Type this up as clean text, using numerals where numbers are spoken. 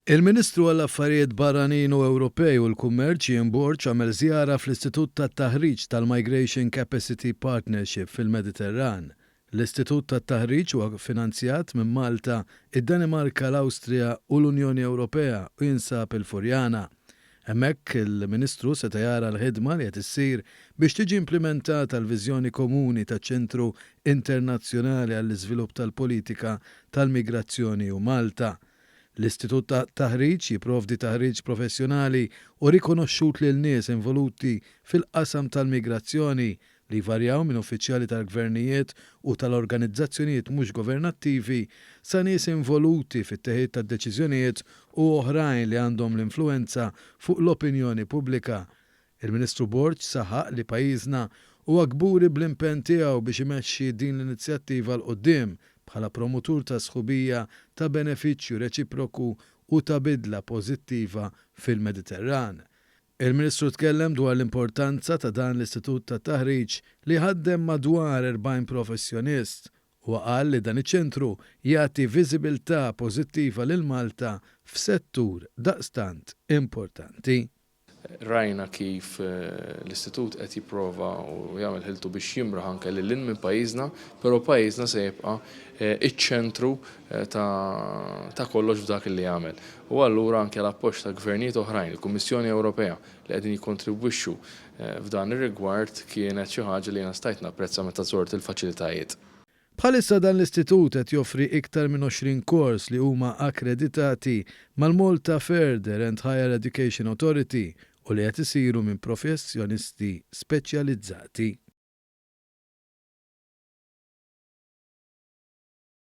Il-Ministru għall-Affarijiet Barranin u Ewropej u l-Kummerċ Ian Borg għamel żjara fl-Istitut tat-Taħriġ tal-Migration Capacity Partnership fil-Mediterran. L-Istitut tat-Taħriġ huwa finanzjat minn Malta, id-Danimarka, l-Awstrija u l-Unjoni Ewropea u jinsab il-Furjana. Hemmhekk il-Ministru seta' jara l-ħidma li qed issir biex tiġi implimentata l-viżjoni komuni taċ-Ċentru Internazzjonali għall-Iżvilupp tal-Politika tal-Migrazzjoni u Malta. L-Istitut ta' Taħriġ jipprovdi taħriġ professjonali u rikonoxxut lil nies involuti fil-qasam tal-migrazzjoni, li jvarjaw minn uffiċjali tal-gvernijiet u tal-organizzazzjonijiet mhux governattivi sa nies involuti fit-teħid tad-deċiżjonijiet u oħrajn li għandhom l-influwenza fuq l-opinjoni pubblika. Il-Ministru Borg saħaq li pajjiżna huwa kburi bl-impenn tiegħu biex imexxi din l-inizjattiva 'l quddiem bħala promutur ta' sħubija ta' benefiċċju reċiproku u ta' bidla pożittiva fil-Mediterran. Il-Ministru tkellem dwar l-importanza ta' dan l-istitut ta' taħriġ li jħaddem madwar 40 professjonist. Huwa qal li dan iċ-ċentru jagħti viżibilità pożittiva lil Malta f'settur daqstant importanti. Rajna kif l-istitut qed jipprova u jagħmel ħiltu biex jimraħ anke lil hinn minn pajjiżna, però pajjiżna se jibqa' iċ-ċentru ta' kollox f'dak li jagħmel. U allura anke l-appoġġ ta' gvernijiet oħrajn, il-Kummissjoni Ewropea li qegħdin jikkontribwixxu f'dan ir-rigward kienet xi ħaġa li jiena stajt napprezza meta żort il-faċilitajiet. Bħalissa dan l-istitut qed joffri iktar minn 20 kors li huma akkreditati mal-Malta Further and Higher Education Authority u li qed isiru minn professjonisti speċjalizzati.